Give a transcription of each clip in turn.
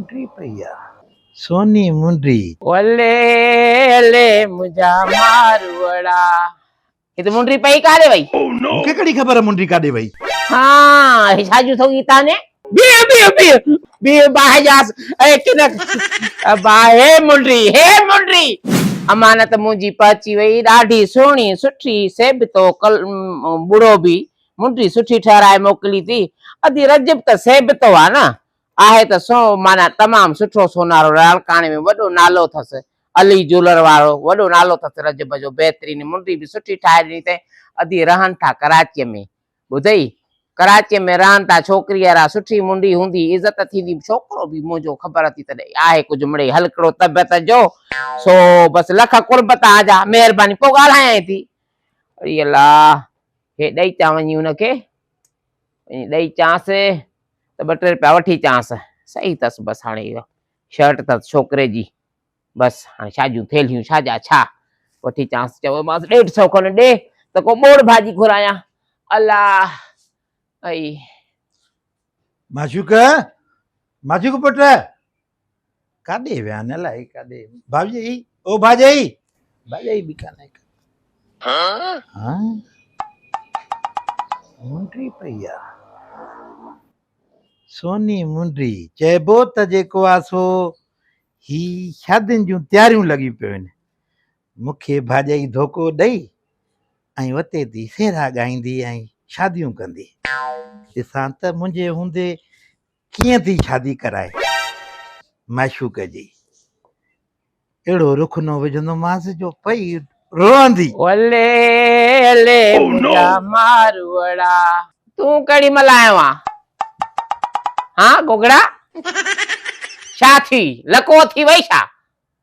منڊي پئي آ. سوني منڊي. ولي الي منهنجا ماروئڙا. هي ته منڊي پئي ڪاڏي وئي؟ مون کي ڪهڙي خبر منڊي ڪاڏي وئي؟ ها هي ڇا جون ٿو گيتا ني؟ بيهه بيهه بيهه بيهه باهه جاس اي ڪن ابا هي منڊي هي منڊي امانت منهنجي پهچي وئي ڏاڍي سهڻي سٺي سيبتو ڪل ٻڙو به منڊي سٺي ٺهرائي موڪلي ٿي ادي رجب ته سيبتو آ نه آهي ته سو معنيٰ تمام سٺو سونارو لاڙڪاڻي ۾ وڏو نالو اٿس علي جولر وارو وڏو نالو اٿس رجب جو بهترين منڊي به سٺي ٺاهي ڏني اٿئي ادي رهن ٿا ڪراچيء ۾ ٻڌئي ڪراچيء ۾ رهن ٿا ڇوڪريء را سٺي منڊي هوندي عزت ٿيندي ڇوڪرو به منهنجو خبر اٿي ته آهي ڪجهه مڙئي هلڪڙو طبيعت جو سو بس لک قرب توهان جا مهرباني پوء ڳالهايائين ٿي اڙي الله هي ڏئي چان وڃي هن کي وڃي ڏئي چانس ته ٻه ٽي روپيا وٺي چانس صحيح اٿس بس هاڻي اهو شرٽ اٿس ڇوڪري جي بس هاڻي ڇا جون ٿيلهيون ڇا جا ڇا وٺي چانس چيومانس ڏيڍ سو کن ڏي ته ڪو ٻوڙ ڀاڄي گهرايان الله ائي. معشوق معشوق پٽ ڪاڏي ويا آهن الائي ڪاڏي ڀاڄائي او ڀاڄائي ڀاڄائي به ڪانه ها منڊي پئي آ سوني منڊي چئبو ته جيڪو آ سو هي شادين جون تياريون لڳيون پيون آهن مون کي ڀاڄائي ڌوڪو ڏئي ۽ وتي ٿي سهرا ڳائيندي ۽ شاديون ڪندي ڏسان ته منهنجي هوندي ڪيئن ٿي شادي ڪرائي معشوق جي اهڙو رخنو وجهندومانس جو پئي روئندي. ولي الي منهنجا ماروئڙا. تون ڪهڙي مهل آيو آن؟ ها گوگڙا ڇا ٿي لڪو ٿي وئي ڇا؟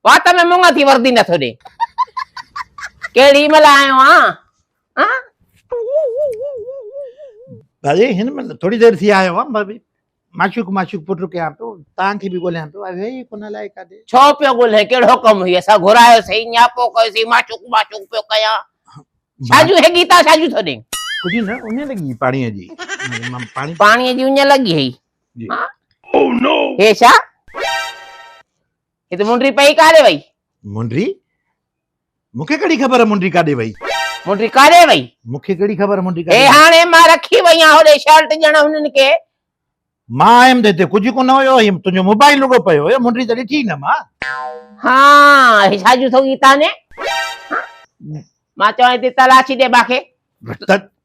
وات ۾ مڱ ٿي وردي نٿو ڏي. ڪهڙي مهل آيو آن؟ ها؟ ڀلي هن مهل ٿوري دير ٿي آيو آن ڀاڀي. معشوق معشوق پٽ ڪيان پيو تان کي به ڳوليان پيو آيو ئي ڪونه الائي ڪاڏي. ڇو پيو ڳولين ڪهڙو ڪم هئي اسان گهرايوسين نياپو ڪيوسين معشوق معشوق پيو ڪيان. ڇا جون هي گيتا ڇا جون ٿو ڏين؟ ڪجهه نه اڃ لڳي هئي پاڻيء جي. مان پاڻي پاڻيء جي اڃ لڳي هئي. جي. ها هي ڇا؟ هي ته منڊي پئي ڪاڏي وئي؟ منڊي؟ مون کي ڪهڙي خبر منڊي ڪاڏي وئي؟ منڊي ڪاڏي وئي؟ مون کي ڪهڙي خبر منڊي ڪاڏي هي هاڻي مان رکي وئي آهيان هوڏي شرٽ ڄڻ هنن کي. مان آيم ته هتي ڪجهه ڪونه هيو، هي تنهنجو موبائل رڳو پيو هيو، منڊي ته ڏٺي ئي نه مان. ها هي ڇا جون ٿو گيتا ني؟ مان چوان ٿي تلاشي ڏي باکي.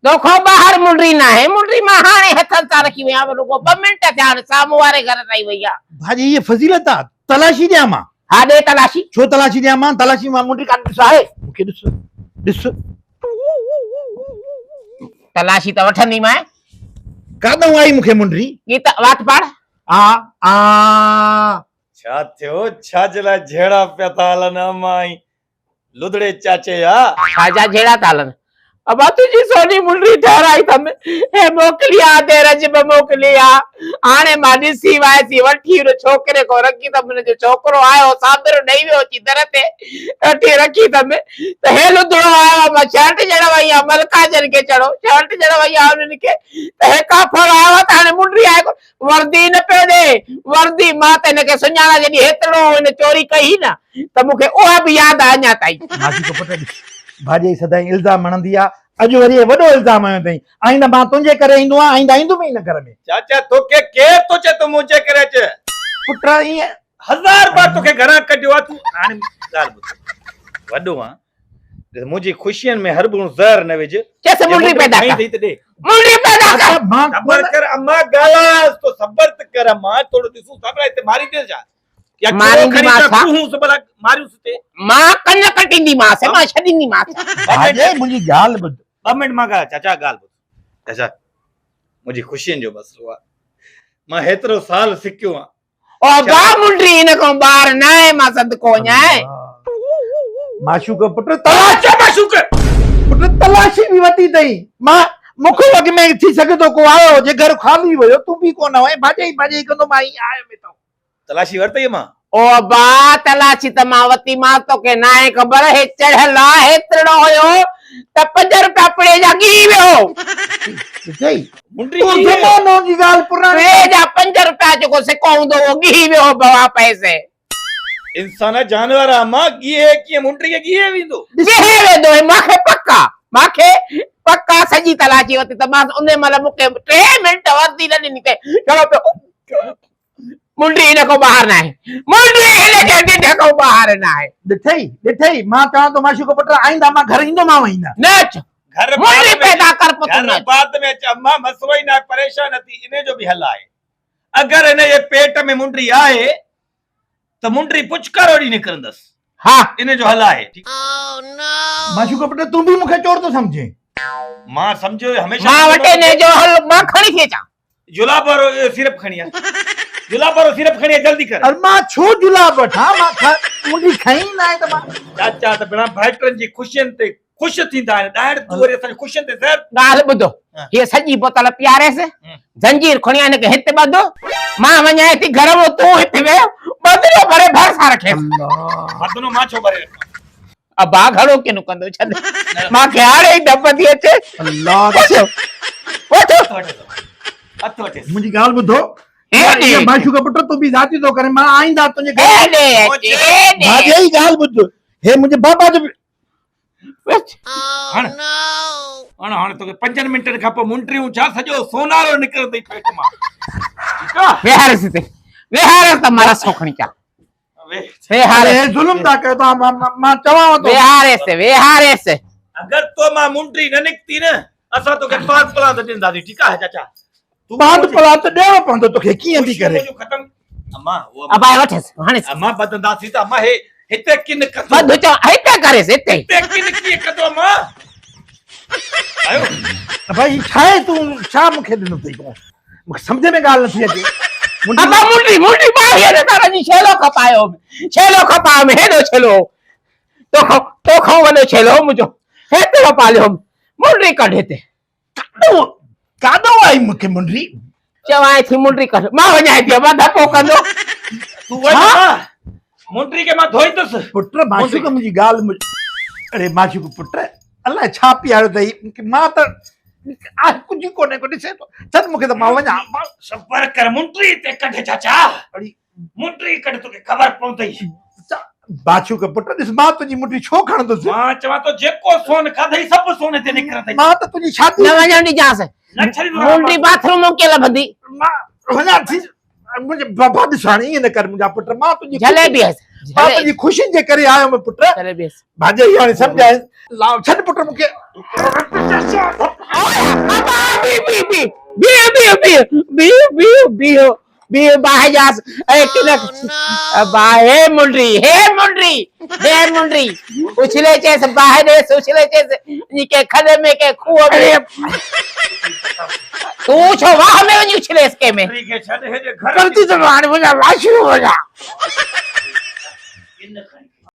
توکان ٻاهر منڊي ناهي، منڊي مان هاڻي هٿن سان رکي وئي آهيان، رڳو ٻه منٽ ٿيا آهن سامهون واري گهر تائين وئي آهي. ڀاڄي هيء فضيلت آ، تلاشي ڏيان مان؟ ها ڏي تلاشي. ڇو تلاشي ڏيان مان؟ تلاشي مان منڊي ڪانه ڏس آهي، مون کي ڏس ڏس. تلاشي ته وٺنديمانء. ڪاڏئون آئي مون کي منڊي؟ ڳيت وات پاڙ. آ آ. ڇا ٿيو؟ ڇا جي لاء جهيڙا پيا ٿا هلن امان ۽ لڌڙي چاچي جا. ڇا جا جهيڙا ٿا هلن؟ ابا تنهنجي سوني منڊي ٺهرائي اٿم، هي موڪلي آ ڌيرج به موڪلي آ، هاڻي مان ڏسي وائسي وٺي ان ڇوڪري کان رکي اٿم، ان جو ڇوڪرو آيو صابر ڏئي ويو اچي در تي، وٺي رکي اٿم ته هي لڌڙو آيو آ، مان شرٽ ڏيڻ وئي آ ملڪا جن کي چڙو شرٽ ڏيڻ وئي آ انهن کي ته هي ڪافر آيو آ ته هاڻي منڊي آهي ڪونه، وردي نه پيو ڏي، وردي، مان ته هن کي سڃاڻان جڏهن هيترڙو هن چوري ڪئي هئي نه. ته مون کي اها به ياد آ اڃا تائين. ماسي ڪو پٽ ڏس ڀاڄائي سدائين الزام هڻندي آ اڄ وري وڏو الزام هنيو اٿئي آئنده مان تنهنجي ڪري ايندو آهيان آئنده ايندم ئي نه گهر ۾. چاچا توکي ڪير ٿو چئي تون منهنجي ڪري اچ. پٽ ائين. هزار بار توکي گهران ڪڍيو آ تون هاڻي ڳالهه ٻڌ وڏو آن ڏس منهنجي خوشين ۾ هربون زهر نه وجهه. چيس منڊي پيدا ڪر منڊي پيدا ڪر. صبر ڪر اما ڳالهايانس ٿو صبر ته ڪر اما ٿورو ڏسون صبر هتي مارينديس ڇا. مارينديمانس ڇا؟ مان ڪن ڪٽينديمانس، مان ڇڏينديمانس. ڀاڄائي منهنجي ڳالهه ٻڌ. ٻه منٽ مان ڳالهه چاچا ڳالهه ٻڌ. چاچا منهنجي خوشين جو مسئلو آ. مان هيترو سال سکيو آن. او ابا منڊي هن کان ٻاهر ناهي مان صدقو وڃانء. معشوق پٽ تلاشي معشوق پٽ تلاشي به ورتي اٿئي. مان مون کان اڳ ۾ ٿي سگهي ٿو ڪو آيو هجي گهر خالي هيو تون به ڪونه هئين ڀاڄائي ڀاڄائي ڪندو مان ائين آيم هتان. تلاشي ورتئي مان؟ او ابا تلاشي ته مان وتي مان توکي ناهي خبر هي چڙهيل آ هيترڙو هيو ته 5 رپيا پڙي جا ڳهي ويو. ڏٺئي منڊي تون زمانو جي ڳالهه پراڻي. پڙي جا 5 رپيا جيڪو سڪو هوندو اهو ڳهي ويو بوا پئسي. انسان جانور آ مان ڳيهي ڪيئن منڊي کي ڳيهي ويندو. ڳيهي ويندو هي مانکي پڪ آ مانکي پڪ آ سڄي تلاشي ورتي ته مان انهي مهل مونکي 3 منٽ وردي نه ڏني ته چڙو پيو منڊي هن کان ٻاهر ناهي منڊي هن جي ڍنڍ کان ٻاهر ناهي. ڏٺئي ڏٺئي مان چوان ٿو معشوق پٽ آئنده مان گهر ايندومانء ئي نه. نه اچ گهر منڊي پيدا ڪر پوء تون نه گهر اچ. بعد ۾ اچ امان مسئلو ئي ناهي پريشان نه ٿي انهي جو به حل آهي اگر هن جي پيٽ ۾ منڊي آهي ته منڊي پچڪارو ڏي نڪرندس. ها. ان جو حل آهي. ٺيڪ. معشوق پٽ تون به مون کي چور ٿو سمجهين. مان سمجهيو هميشه. مان وٽ ان جو حل مان کڻي ٿي اچان. جلاب وارو سيرپ کڻي آ. جلاب وارو سيرپ کڻي آ جلدي ڪر. ار مان ڇو جلاب وٺان مان منڊي کنئي ئي ناهي ته مان. چاچا ته بنا ڀائٽن جي خوشين تي خوش ٿيندا آهن ڏائڻ تون وري اسان جي خوشين تي زهر. ڳالهه ٻڌ هيء سڄي بوتل پياريس زنجير کڻي هن کي هت ٻڌ مان وڃان ٿي گهر ۾ تون هت ويهه بدلو ڀري ڀرسان رکيس. بدلو مان ڇو ڀري رکان. ابا گهڻو ڪين ڪندو ڇڏ مان کي هاڻي ئي ڊپ ٿي اچي. الله وٺ هٿ وٺيس. منهنجي ڳالهه ٻڌو هي ڏي. معشوق پٽ تون به ذاتي ٿو ڪرين مان آئنده تنهنجي گهر هي ڏي اچي هي ڏي. ڀاڄائي ڳالهه ٻڌ هي منهنجي بابا جو هڻ هڻ هاڻي توکي پنجن منٽن کان پوء منڊريون ڇا سڄو سونارو نڪرندئي پيٽ مان ٺيڪ آ ويهارس هتي ويهارس ته مان رسو کڻي اچان ويهارس اڙي ظلم ٿا ڪيو توهان مان چوانو ٿو ويهارس ويهارس اگر تو مان منڊري نه نڪتي نه اسان توکي پانچ پلان ته ڏينداسين ٺيڪ آ چاچا پانچ پلان ته ڏيڻو پوندو توکي ڪيئن به ڪري ختم اما ابا وٺس هاڻي اما ٻڌنداسين ته اما هي هتي ڪن ڪندو ٻڌ چو هتي ڪريس هتي هتي ڪن ڪيئن ڪندو اما آيو ڀائي ڇا آهي تون ڇا مون کي ڏنو اٿئي تون مون کي سمجهه ۾ ڳالهه نٿي اچي ابا منڊي منڊي ٻاهر نه تارا جي ڇيلو کپايو ڇيلو کپايو ۾ هيڏو ڇيلو تو تو کان وڏو ڇيلو منهنجو هيترو پاليو منڊي ڪڍ هتي ڪاڏو ڪاڏو آئي مون کي منڊي؟ چوانء ٿي منڊي ڪڍ. مان وڃان ٿي ابا ڌپو ڪندو. تون وڃ منڊي کي مان ڌوئيندس. پٽ معشوق منهنجي ڳالهه اڙي معشوق پٽ الائي ڇا پياريو اٿئي مون کي مان ته آهي ڪجهه ئي ڪونهي ڪو ڏسي ٿو ڇڏ مون کي ته مان وڃان. صبر ڪر منڊي تي ڪڍ چاچا. اڙي منڊي ڪڍ توکي خبر پوندئي. بادشاهه کي پٽ ڏس مان تنهنجي منڊي ڇو کڻندس. مان چوان ٿو جيڪو سون کاڌئي سڀ سون هتي نڪرندئي. مان ته تنهنجي شادي. نه وڃڻ ڏجانس. نه ڇڏيندو. منڊي باٿ روم مان ڪيئن لڀندي. مان وڃان ٿي منهنجي بابا ڏس هاڻي ائين نه ڪر منهنجا پٽ مان تنهنجي. جهلي بيهس. مان تنهنجي خوشين جي ڪري آيو هيم پٽ. جهلي بيهس. ڀاڄائي هاڻي سمجهائيس. ڇڏ پٽ مون کي. ابا بيهه بيهه بيهه بيهه بيهه بيهه بيهه بيهه بيهه باهه جاس اي ڪنڪ باهه هي منڊري هي منڊري هي منڊري اڇلي چيس باهه ڏيس اڇلي چيس ني ڪي کڏ ۾ ڪي کوهه ۾ تون ڇو واهه ۾ وڃي اڇليس ڪي ۾ منڊري کي ڇڏ هيڏي گهر ڪرتي ته هاڻي منهنجا واشرو وڃا ان کڻي.